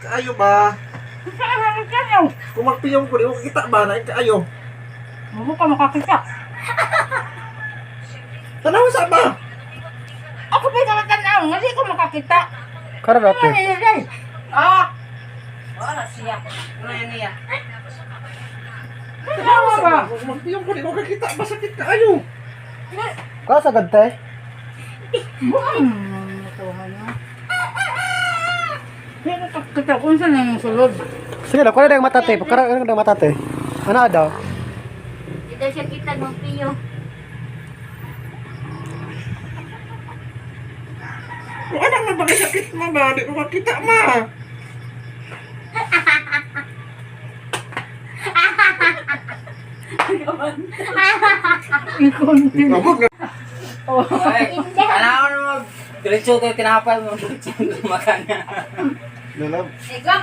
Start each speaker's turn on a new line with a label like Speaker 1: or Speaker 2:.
Speaker 1: kaayo ba?
Speaker 2: Saan ang tanaw?
Speaker 1: Kung magpiyong ko, di ko kita ba? Naik kaayo.
Speaker 2: Mo ka makakita.
Speaker 1: Tanaw sa ba?
Speaker 2: Ako pa yung tanaw, hindi ko makakita.
Speaker 3: Kara
Speaker 2: Ano
Speaker 3: dati.
Speaker 2: niya day?
Speaker 4: Ah! Wala siya. Ano yan niya?
Speaker 2: Tanaw ba?
Speaker 1: Kung magpiyong ko, di ko kakita ba? Sakit kaayo.
Speaker 3: Kara sa gante.
Speaker 2: Pero kakita ko sa nang sulod.
Speaker 3: Sige lang, kuha na yung mata te. Kara na yung mata te. Ano daw?
Speaker 5: Di daw siya kita ng piyo.
Speaker 1: Kung ano nga ba sakit mo ba? Di ko makita ma.
Speaker 2: Ikonti.
Speaker 1: Abog na.
Speaker 4: Ay, kailangan mo mag... Diretso tayo tinapay mo. Diretso makan niya.
Speaker 1: Lalab.
Speaker 5: Ikaw,